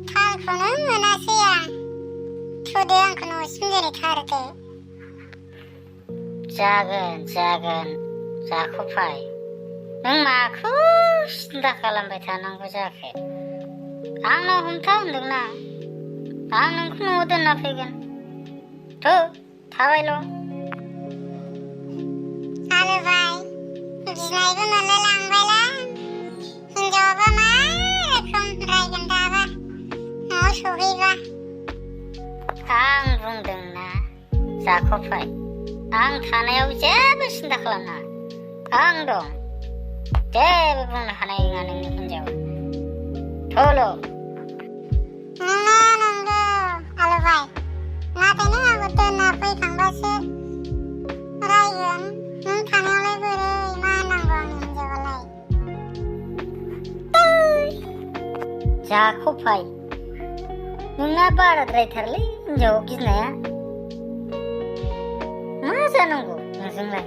थालखौनो मोनासै आं। थुदो आंखौनो उसुंजेरै थारदो। जागोन जाख'फाय। नों माखौ सिन्था खालामबाय थानांगौ जाखो? आंनाव हमथा होनदोंना, आं नोंखौ न'आव दोनना फैगोन। थाबायल'। आलु भाई, गिनायबो मोनलाय लांबायलां। हिनजावाबा मा रोखोम रायगोन दाबा न'आव सहैबा। आं बुंदोंना जाख'फाय। आं थानायाव जेबो सिन्था खालामनाङा। आं दं। जेबो बुंनो हानाय नङा नोंनि हिनजावा। नंगौ आलु भाई, नाथाय नों आंखौ दोनना फैखांबासो रायगोन। नों थानायावलाय बोरै मा होनांगौ आंनि हिनजावालाय? जाख'फाय, नोंना बाराद्रायथारलै हिनजावाव गिनाया। मा जानांगौ नोंजोंलाय?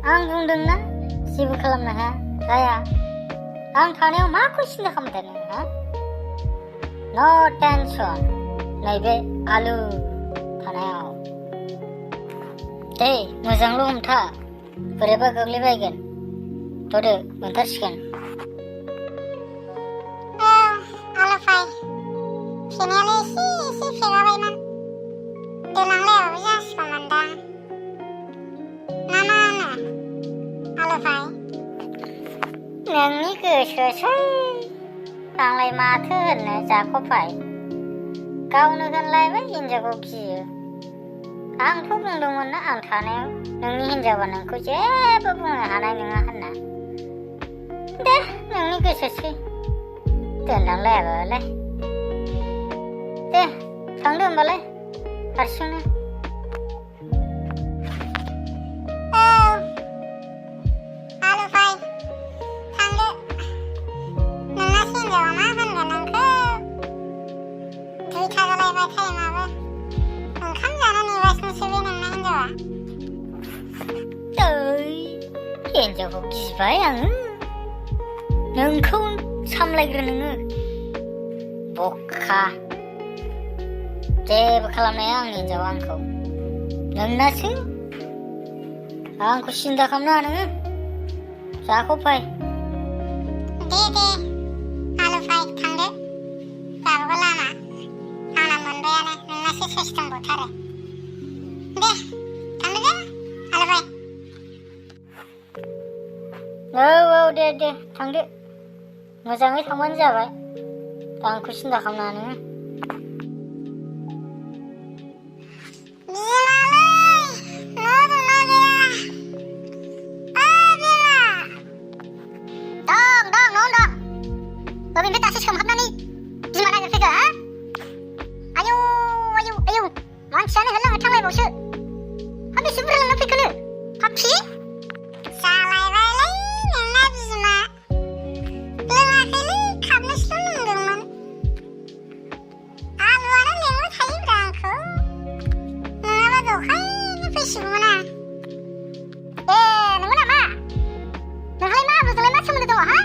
आं बुंदोंना जेबो खालामनो हाया। आं थानायाव माखौ सिन्था खालामबाय थादों हा? नो टेनसन। नैबे आलु थानायाव। मोजांल' हमथा, बोरैबा गोग्लैबायगोन। मोनथारसिगोन। आलु भाई, फेनायालाय एसे फेगाबायमोन। देलांलायाबाबो जासिगौमोनदां। ना मा होनो आलु भाई? नोंनि गोसोसै। आंलाय माथो होननो जाख'फाय। गावनो होनलायबाय हिनजावखौ गियो। आंथ' बुंदोंमोन ना आं थानायाव नोंनि हिनजावा नोंखौ जेबो बुंनो हानाय नङा होनना। दे नोंनि गोसोसै। दोनलांलायाबालाय। दे थांदो होमबालाय हारसिंनो। आलु भाई, थांदो। नोंनासो हिनजावा मा होनगोन नोंखौ? दुइथा जालायबाय टाइमाबो। ओंखाम जानो नेगासिनोसो बे नोंना हिनजावा। हिनजावखौ गिबाय आङो। नोंखौ सामलायग्रो नोङो। बखा। जेबो खालामनाया आंनि हिनजावा आंखौ। नोंनासो। आंखौ सिन्था खालामनाङा नोङो। जाख'फाय। दे आलु भाई, थांदो। गाबोबा लामा। आंना मोनबायानो, नोंनासो सइस दंबावथारो। दे थांदो दे आलु भाई। दे थांदो। मोजाङै थांबानो जाबाय। आंखौ सिन्था खालामनाङा नोङो। बबेनिफ्राय दासो सोमहाबनानै बिमा नागिरफैखो हा? आयौ मानसियानो होनलांथांलायबावसो। बेसे बुरजा लांना फैखोनो फाफि? जालायबायलै नोंना बिमा। लोङाखैलै, खाबनैसोल' लोंदोंमोन। आलुआनो लेंबाय थायोब्रा आंखौ। नङाबा दहायनो फैसिगौमोन आं। नंगौ नामा? नोंहालाय मा आलुजोंलाय मा सोमोन्दो दङ हा?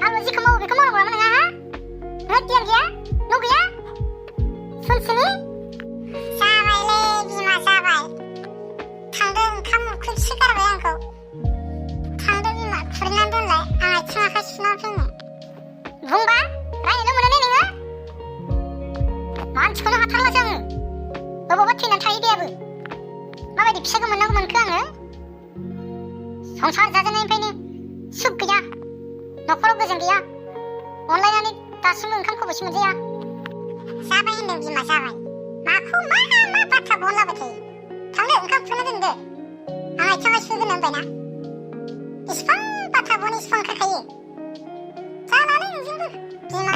आलु जेखौ मावो बेखौ मावनांगौ नामा नोंहा हा? नोंहा गियान गैया? न' गैया? सनसिनि? जाबायलै बिमा जाबाय। थांदो, ओंखाम उखैसो गारबाय आंखौ। थांदो बिमा, खुरैनानै दोनलाय। आं आथिं आखाइ सुना फैनो। बुंबा रायनोनो मोनो ने नोङो? मानसिखौनो हाथारलासो आङो। बबावबा थैनानै थायो देहाबो। माबायदि फिसाखौ मोननांगौ मोनखो आङो? संसार जाजेननायनिफ्रायनो सुख गैया। न'खराव गोजोन गैया। अनलायनानै दासिमबो ओंखाम खब'से मोनजाया। जाबाय होनदों बिमा, जाबाय। माखौ मा बाथ्रा बनलाबाय थायो? थांदो, ओंखाम खुरना दोनदो। आं आथिं आखाइ सुगोन होनबायना। इसिबां बाथ्रा बन, इसिबां ओंखारखायो। जालालै नोंजोंबो बिमा।